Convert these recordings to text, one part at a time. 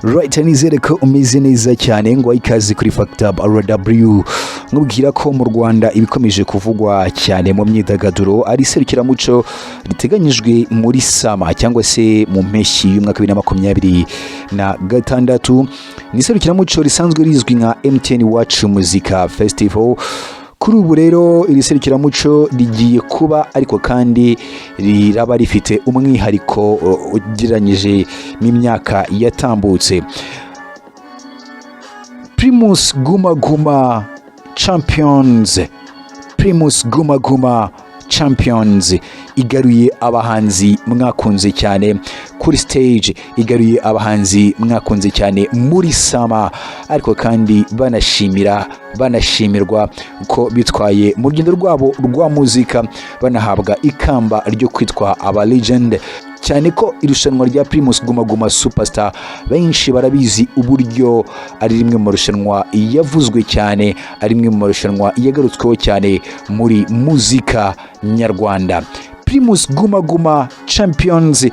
Right, nizere ko umeze neza cyane ngo ikaze kuri Factab RW. Nkubwira ko mu Rwanda ibikomeje kuvugwa cyane mu myidagaduro ari iserukiramuco riteganyijwe muri summer cyangwa se mu mpeshyi y'umwaka 2026. Ni iserukiramuco risanzwe rizwi nka MTN Iwacu Muzika Festival. Kuri ubu rero iri serukiramuco rigiye kuba, ariko kandi riraba rifite umwihariko ugereranyije n'imyaka yatambutse. Primus Guma Guma Champions, Primus Guma Guma Champions igaruye abahanzi mwakunze cyane kuri stage, igaruye abahanzi mwakunze cyane muri summer, ariko kandi banashimira, banashimirwa ko bitwaye mu rugendo rwabo rwa muzika, banahabwa ikamba ryo kwitwa aba legend, cyane ko irushanwa rya Primus Guma Guma Superstar benshi barabizi uburyo ari rimwe mu marushanwa yavuzwe cyane, ari rimwe mu marushanwa yagarutsweho cyane muri muzika nyarwanda. Primus Guma Guma Champions,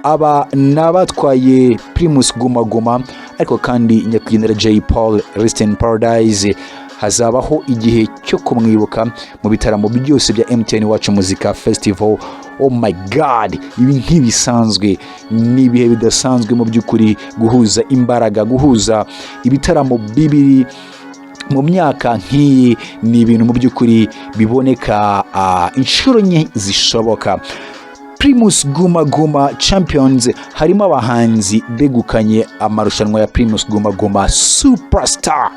aba ni abatwaye Primus Guma Guma, ariko kandi nyakwigendera Jay Polly, rest in paradise, hazabaho igihe cyo kumwibuka mu bitaramo byose bya MTN Iwacu Muzika Festival. Oh my God, ibi ntibisanzwe, ni ibihe bidasanzwe mu by'ukuri guhuza imbaraga, guhuza ibitaramo bibiri mu myaka nk'iyi ni ibintu mu by'ukuri biboneka inshuro nke zishoboka. Primus Guma Guma Champions harimo abahanzi begukanye amarushanwa ya Primus Guma Guma Superstar.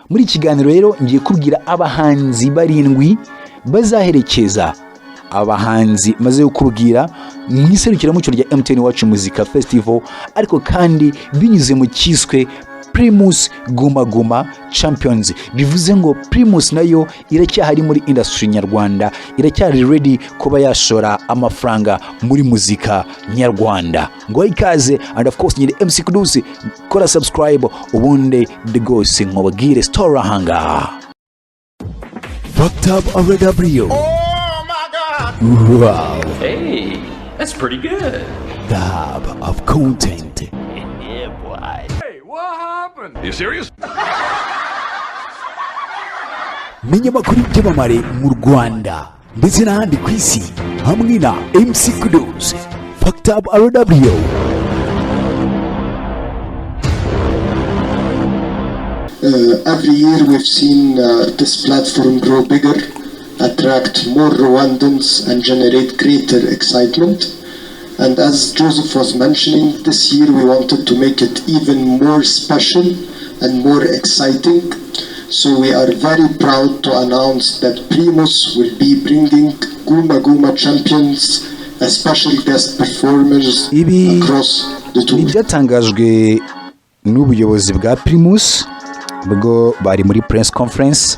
Muri iki kiganiro rero ngiye kubwira abahanzi barindwi bazaherekeza abahanzi maze kukubwira mu iserukiramuco rya MTN Iwacu Muzika Festival, ariko kandi binyuze mu cyiswe Primus Guma Guma Champions. Bivuze ngo Primus nayo iracyahari muri industry nyarwanda, iracyari ready kuba yashora amafaranga muri muzika nyarwanda. Ngo ikaze, and of course nyiri MC Kudusi, kora subscribe ubundi rwose nkubwire story ahangaha. Fucked Up RW. Oh my God! Wow. Hey, that's pretty good. The hub of content. Yeah, boy. Hey, what happened? You serious? Menya amakuru y'ibyamamare mu Rwanda ndetse n'ahandi ku isi hamwe na MC Kudos. Fucked Up RW. Every year we've seen this platform grow bigger, attract more Rwandans and generate greater excitement. And as Joseph was mentioning, this year we wanted to make it even more special and more exciting. So we are very proud to announce that Primus will be bringing Guma Guma champions as special guest performers Ibi across the ni tour. ibyatangajwe n'ubuyobozi bwa Primus ubwo bari muri press conference,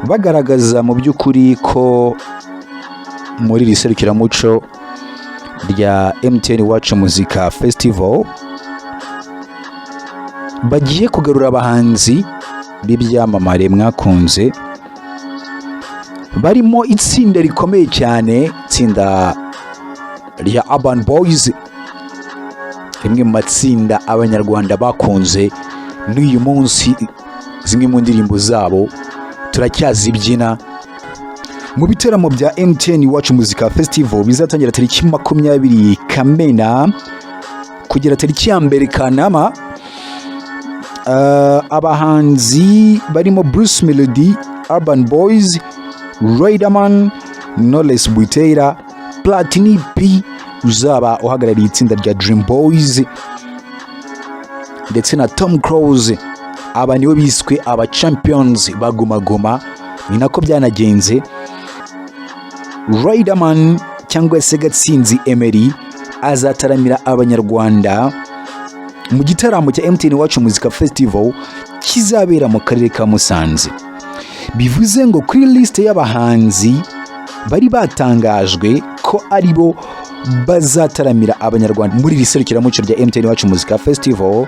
bagaragaza mu by'ukuri ko muri iri serukiramuco rya MTN Iwacu Muzika Festival bagiye kugarura abahanzi b'ibyamamare mwakunze, barimo itsinda rikomeye cyane, itsinda rya Urban Boys, rimwe mu matsinda Abanyarwanda bakunze. N'uyu munsi zimwe mu ndirimbo zabo turacyazibyina. Mu bitaramo bya MTN Iwacu Muzika Festival bizatangira tariki 20 Kamena kugera tariki ya 1 Kanama, abahanzi barimo Bruce Melody, Urban Boys, Riderman, Knowless Butera, Platini P uzaba uhagarariye itsinda rya Dream Boys ndetse na Tom Close. Aba nibo biswe aba champions ba Guma Guma, ni nako byanagenze. Riderman cyangwa se Gatsinzi Emery azataramira Abanyarwanda mu gitaramo cya MTN Iwacu Muzika Festival kizabera mu karere ka Musanze. Bivuze ngo kuri liste y'abahanzi bari batangajwe ko ari bo bazataramira Abanyarwanda muri iri serukiramuco rya MTN Iwacu Muzika Festival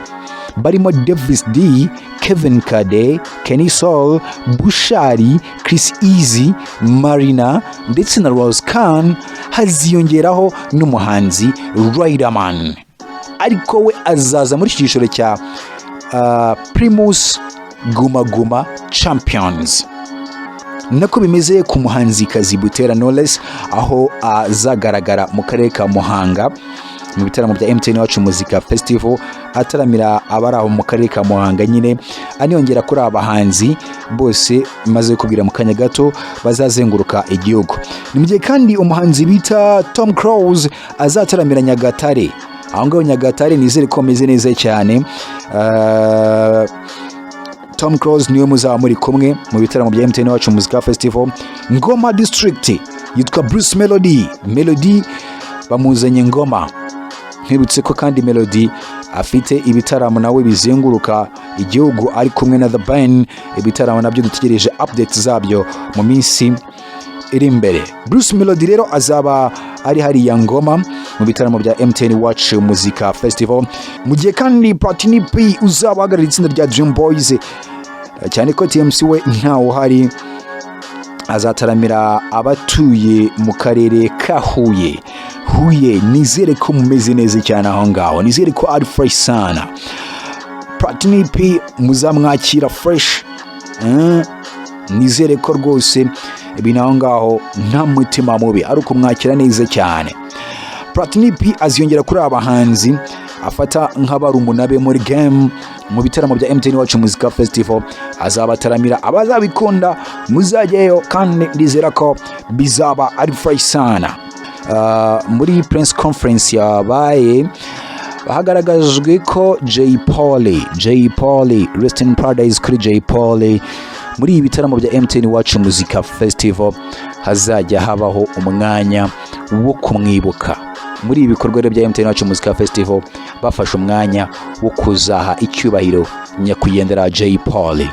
barimo Davis D, Kevin Kade, Kenny Sol, Bushali, Chriss Eazy, Marina ndetse na Rose Khan, haziyongeraho n'umuhanzi Riderman. Ariko kandi Ariko we azaza muri iki cyiciro cya Primus Guma Guma Champions. Nako bimeze ku muhanzikazi Butera Knowless, aho azagaragara mu karere ka Muhanga mu bitaramo bya MTN Iwacu Muzika Festival, ataramira abari aho mu karere ka Muhanga nyine, aniyongera kuri aba bahanzi bose maze kubwira mu kanya gato bazazenguruka igihugu. Ni mu gihe kandi umuhanzi bita Tom Close azataramira Nyagatare. Aho ngaho Nyagatare nizere ko ameze neza cyane. Tom Close niwe muzaba muri kumwe mu bitaramo bya MTN Iwacu Muzika Festival. Ngoma District yitwa Bruce Melody. Melody bamuzanye Ngoma. Nkwibutse ko kandi Melody afite ibitaramo nawe bizenguruka igihugu ari kumwe na The Ben, ibitaramo nabyo dutegereje updates zabyo mu minsi iri imbere. Bruce Melody rero azaba ari hariya Ngoma mu bitaramo bya MTN Iwacu Muzika Festival. Mu gihe kandi Platini P uzaba uhagarariye itsinda rya Dream Boys, cyane ko TMC we ntawe uhari, azataramira abatuye mu karere ka Huye. Huye, nizere ko mumeze neza cyane aho ngaho, nizere ko ari fresh sana. Platini P muzamwakira fresh. Nizere ko rwose ibintu aho ngaho nta mutima mubi, ari ukumwakira neza cyane. Platini P aziyongera kuri aba bahanzi afata nk'abarumuna be muri game mu bitaramo bya MTN Iwacu Muzika Festival. Azabataramira, abazabikunda muzajyayo, kandi ndizera ko bizaba ari fresh sana. Muri press conference yabaye, hagaragajwe ko Jay Polly, Jay Polly, rest in paradise kuri Jay Polly, muri ibi bitaramo bya MTN Iwacu Muzika Festival hazajya habaho umwanya wo kumwibuka. Muri ibi bikorwa rero bya MTN Iwacu Muzika Festival bafashe umwanya wo kuzaha icyubahiro nyakwigendera Jay Polly.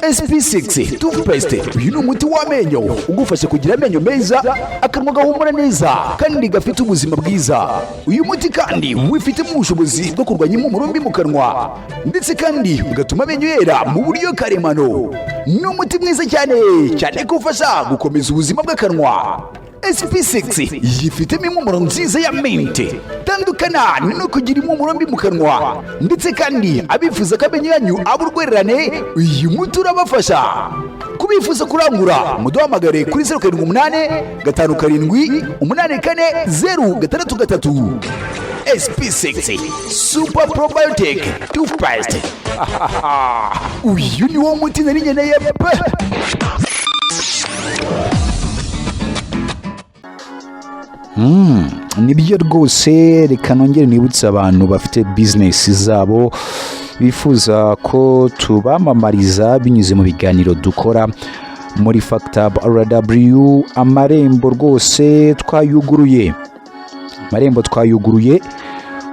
SP6 toothpaste, uyu ni umuti w'amenyo ugufasha kugira amenyo meza, akanwa gahumura neza kandi gafite ubuzima bwiza. Uyu muti kandi wifitemo ubushobozi bwo kurwanya impumuro mbi mu kanwa, ndetse kandi ugatuma amenyo yera mu buryo karemano. Ni umuti mwiza cyane cyane ko ufasha gukomeza ubuzima bw'akanwa. SP6 yifitemo impumuro nziza ya menthe. Tandukana no kugira impumuro mbi mu kanwa, ndetse kandi abifuza ko amenyo yanyu aba urwererane, uyu muti urabafasha. Kubifuza kurangura, muduhamagare kuri 0785 78 063. SP6 Super Probiotic Toothpaste, uyu ni wo muti nari nkeneye pe. Nibyo rwose. Reka nongere nibutse abantu bafite bizinesi zabo bifuza ko tubamamariza binyuze mu biganiro dukora muri Factab RW, amarembo rwose twayuguruye, amarembo twayuguruye.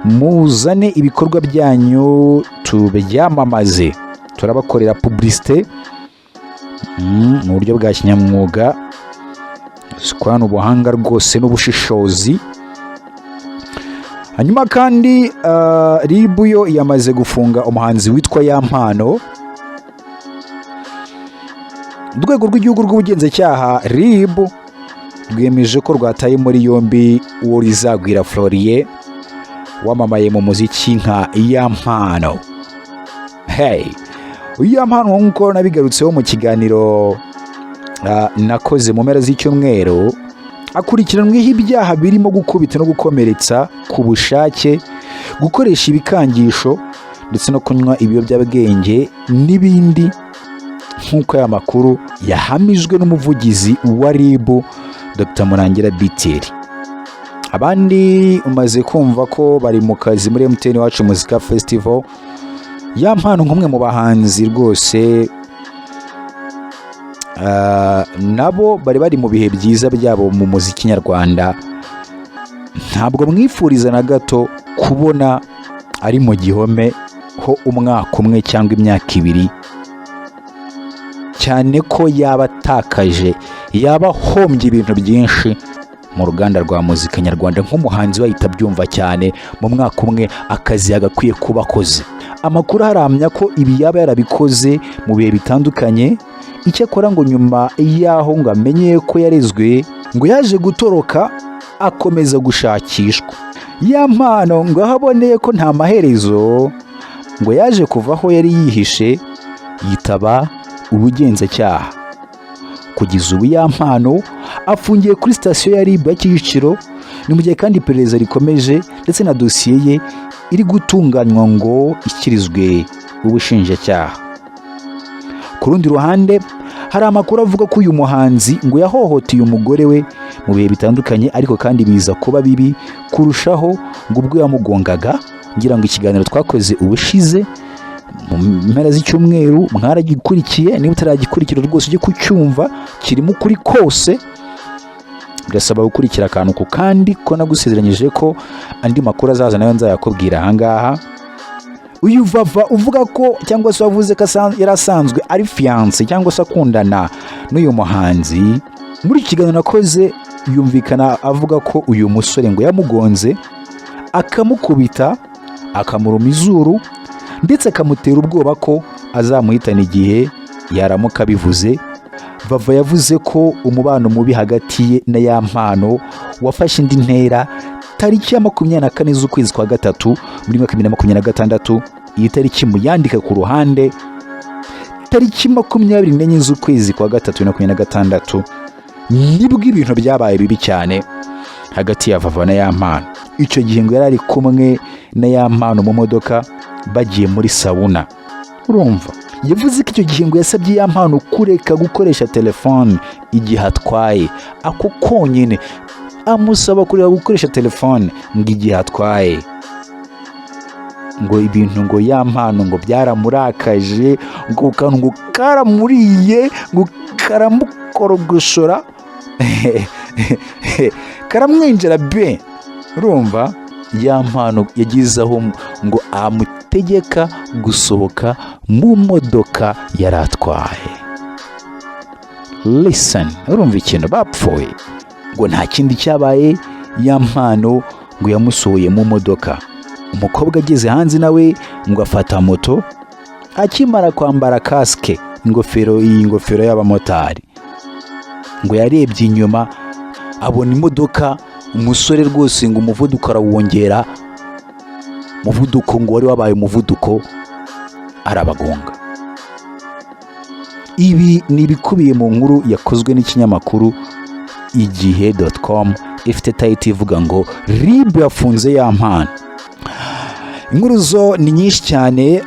Muzane ibikorwa byanyu tubyamamaze, turabakorera publicité mu buryo bwa kinyamwuga, zikorana ubuhanga rwose n'ubushishozi. Hanyuma kandi RIB yo yamaze gufunga umuhanzi witwa Yampano. Urwego rw'Igihugu rw'Ubugenzacyaha, RIB, rwemeje ko rwataye muri yombi uwo Rizagwira Floriye wamamaye mu muziki nka Yampano. Hey, uyu Yampano, nk'uko nabigarutseho mu kiganiro nakoze mu mpera z'icyumweru, akurikiranweho ibyaha birimo gukubita no gukomeretsa ku bushake, gukoresha ibikangisho ndetse no kunywa ibiyobyabwenge n'ibindi, nk'uko aya makuru yahamijwe n'umuvugizi wa RIB, Dr Murangira Biteri. Abandi umaze kumva ko bari mu kazi muri MTN Iwacu Muzika Festival. Yampano nk'umwe mu bahanzi rwose nabo bari bari mu bihe byiza byabo mu muziki nyarwanda, ntabwo mwifuriza na gato kubona ari mu gihome ho umwaka umwe cyangwa imyaka 2, cyane ko yaba atakaje, yaba ahombye ibintu byinshi mu ruganda rwa muzika nyarwanda. Nk'umuhanzi wahita abyumva cyane, mu mwaka umwe akazi yagakwiye kuba akoze. Amakuru aramya ko ibi yaba yarabikoze mu bihe bitandukanye. Icyakora ngo nyuma y'aho ngo amenye ko yarezwe, ngo yaje gutoroka Akomeza gushakishwa. Yampano ngo aho aboneye ko nta maherezo, ngo yaje kuva aho yari yihishe, yitaba ubugenzacyaha. Kugeza ubu Yampano afungiye kuri sitasiyo ya RIB ya Kicukiro. Ni mu gihe kandi iperereza rikomeje, ndetse na dosiye ye iri gutunganywa ngo ishyikirizwe ubushinjacyaha. Ku rundi ruhande, hari amakuru avuga ko uyu muhanzi ngo yahohoteye umugore we mu bihe bitandukanye, ariko kandi biza kuba bibi kurushaho ngo ubwo yamugongaga. Ngira ngo ikiganiro twakoze ubushize mu mpera z'icyumweru mwaragikurikiye. Niba utaragikurikira, rwose ujye kucyumva, kirimo ukuri kose. Birasaba gukurikira akantu ku kandi, ko nagusezeranyije ko andi makuru azaza nayo nzayakubwira ahangaha. Uyu Vava uvuga ko, cyangwa se wavuze ko yari asanzwe ari fiancé cyangwa se akundana n'uyu muhanzi, muri iki kiganiro nakoze yumvikana avuga ko uyu musore ngo yamugonze, akamukubita, akamuruma izuru, ndetse akamutera ubwoba ko azamuhitana igihe yaramuka abivuze. Vava yavuze ko umubano mubi hagati ye na Yampano wafashe indi ntera tariki ya 24 z'ukwezi kwa gatatu muri mwaka 2026. Iyi tariki muyandike ku ruhande. Tariki 24 z'ukwezi kwa gatatu 2026 nibwo ibintu byabaye bibi cyane hagati ya Vava na Yampano. Icyo gihe ngo yari ari kumwe na Yampano mu modoka bagiye muri sauna. Urumva, yavuze ko icyo gihe ngo yasabye Yampano kureka gukoresha telefone igihe atwaye. Ako konyine, amusaba kureka gukoresha telefone ngo igihe atwaye. Ngo ibintu ngo Yampano ngo byaramurakaje, ngo kantu ngo karamuriye, ngo karamukorogoshora, karamwinjira be. Urumva, Yampano yagize aho ngo amutegeka gusohoka mu modoka yari atwaye. Listen, urumva ikintu bapfuye? Ngo nta kindi cyabaye, Yampano ngo yamusohoye mu modoka. Umukobwa ageze hanze nawe ngo afata moto. Akimara kwambara kasike, ingofero, iyi ngofero y'abamotari, ngo yarebye inyuma abona imodoka. Umusore rwose ngo umuvuduko arawongera, umuvuduko ngo wari wabaye umuvuduko, arabagonga. Ibi ni ibikubiye mu nkuru yakozwe n'ikinyamakuru igihe.com, ifite title ivuga ngo "RIB yafunze Yampano". Inkuru zo ni nyinshi cyane.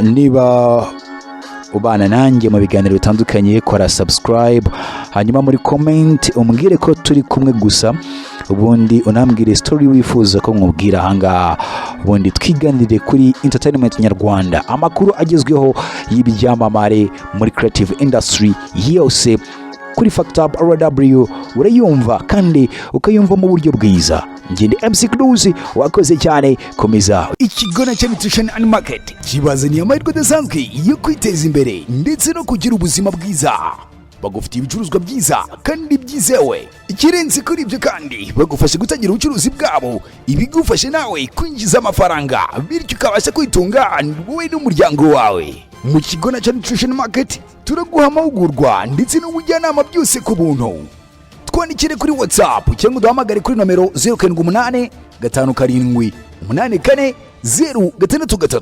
Niba ubana nanjye mu biganiro bitandukanye, kora subscribe, hanyuma muri comment umbwire ko turi kumwe gusa, ubundi unambwire story wifuza ko nkubwira ahangaha, ubundi twiganire kuri entertainment nyarwanda, amakuru agezweho y'ibyamamare muri creative industry yose. Kuri Factor RW urayumva kandi ukayumva mu buryo bwiza. Ngende MC Cruz, wakoze cyane, komeza. Ikigo na Nutrition and Market kibazaniye amahirwe adasanzwe yo kwiteza imbere ndetse no kugira ubuzima bwiza. Bagufitiye ibicuruzwa byiza kandi byizewe. Ikirenze kuri ibyo kandi, bagufasha gutangira ubucuruzi bwabo, ibigufasha nawe kwinjiza amafaranga, bityo ukabasha kwitunga wowe n'umuryango wawe. Mu kigo na Nutrition Market turaguha amahugurwa ndetse n'ubujyanama, byose ku buntu. Twandikire kuri WhatsApp cyangwa uduhamagare kuri nomero 0785 78 40 63.